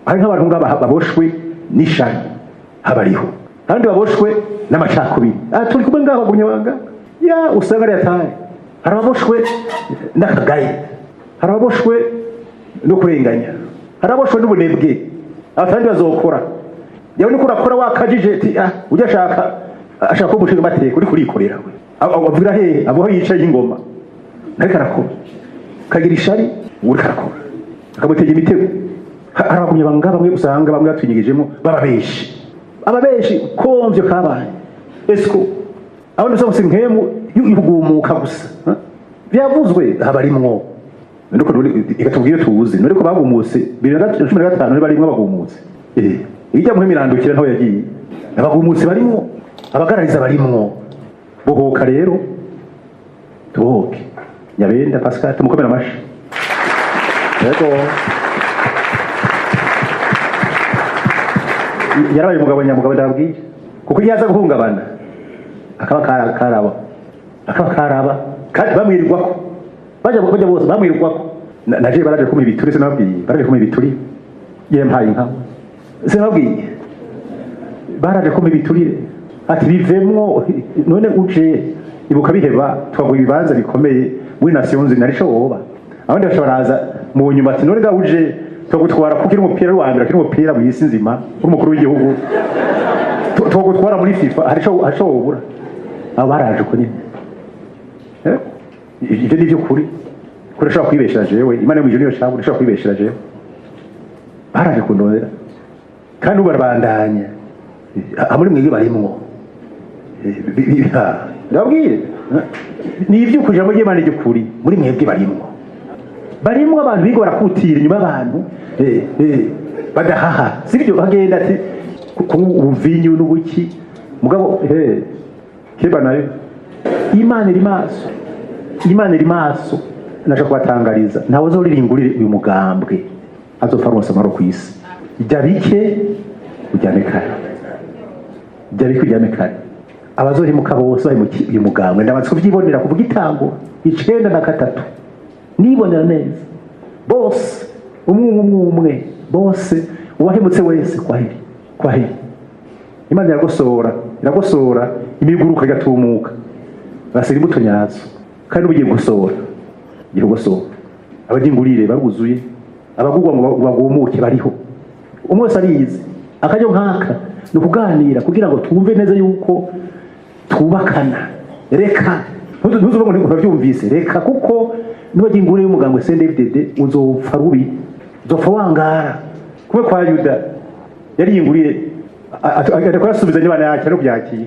Hari nk'abantu ngaba baboshwe n'ishari, habariho kandi baboshwe n'amacakubiri. Ah, turi kumwe ngaha bagumye banga ya usanga ari atari. Hari ababoshwe n'akagaye, hari ababoshwe no kurenganya, hari ababoshwe n'ubunebwe. Abandi bazokora yawe niko urakora wakajije ti ah ujya ashaka ashaka ko umushinga amateka uri kurikorera we avugira hehe abo yicaye ingoma ariko arakora kagira ishari uri karakora akamutega imitego. Hari abagumye banga bamwe usanga bamwe batwinyigijemo bababeshi ababeshi komvyo kabaye esko abandi usanga si nkemu y'ugumuka gusa byavuzwe habarimwo nuko ikatubwira tuzi none ko bagumutse 2015 ntibarimwo abagumutse ijya muhe mirandukira ntaho yagiye abagumutse barimwo abagarariza barimwo. Bohoka rero tubohoke. Nyabenda Pascal tumukomera amashi. Yego yarabaye umugabo nyamugabo ndababwira, kuko iyo aza guhungabana akaba karaba akaba karaba kandi bamwirirwako baja bajya bose bamwirirwako. Naje baraje kumuha ibituri, sinababwiye baraje kumuha ibituri yempaye inka, sinababwiye baraje kumuha ibiturire ati bivemwo none uje ibuka biheba twaguha ibibanza bikomeye muri Nations Unies narico woba. Abandi baca baraza mu nyuma ati none ga uje twagutwara kuko uri umupira wa mbere akiri umupira mu isi nzima uri umukuru w'igihugu twagutwara muri FIFA harico wobura. Abo baraje uko nyine. Ibyo ni iby'ukuri kuri ashobora kwibeshera jewe Imana yo mu ijuru niyo cyangwa ishobora kwibeshera jewe. Baraje kundondera kandi ubu barabandanya muri mwebwe barimwo. Ndababwire ni iby'ukuri ijambo ry'Imana ry'ukuri muri mwebwe barimwo barimwo abantu biga barakutira inyuma y'abantu badahaha sibyo bagenda ati kunywa ubuvinyu n'ubuki mugabo keba nayo Imana iri maso, Imana iri maso. Naje kubatangariza ntawe uzoriringurire uyu mugambwe azopfa aronse amahoro ku isi. Jya bike ujyane kare, jya bike ujyane kare. Abazohemuka bose bahemukiye uyu mugambwe ndabanza kuvyibonera kuvuga itango 93 nibonera neza bose umwe umwe umwe bose uwahemutse wese kwaheri kwaheri. Imana iragosora iragosora imiguruka igatumuka basiga imbuto nyazo kandi ubu ugiye gusora ugiye kugosora. Abajya baruzuye abagugwa ngo bagumuke bariho umwe wese ariyizi. Akaryo nkaka ni ukuganira kugira ngo twumve neza yuko twubakana. Reka ntuzuvuge ngo ntibabyumvise, reka kuko niba ingure y'umuganga CNDD-FDD uzopfa rubi uzopfa wangara kumwe kwa Yuda yari yinguriye agenda kuyasubiza niba yakira no kubyakira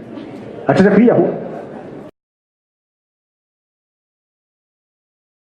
acaja kwiyahu.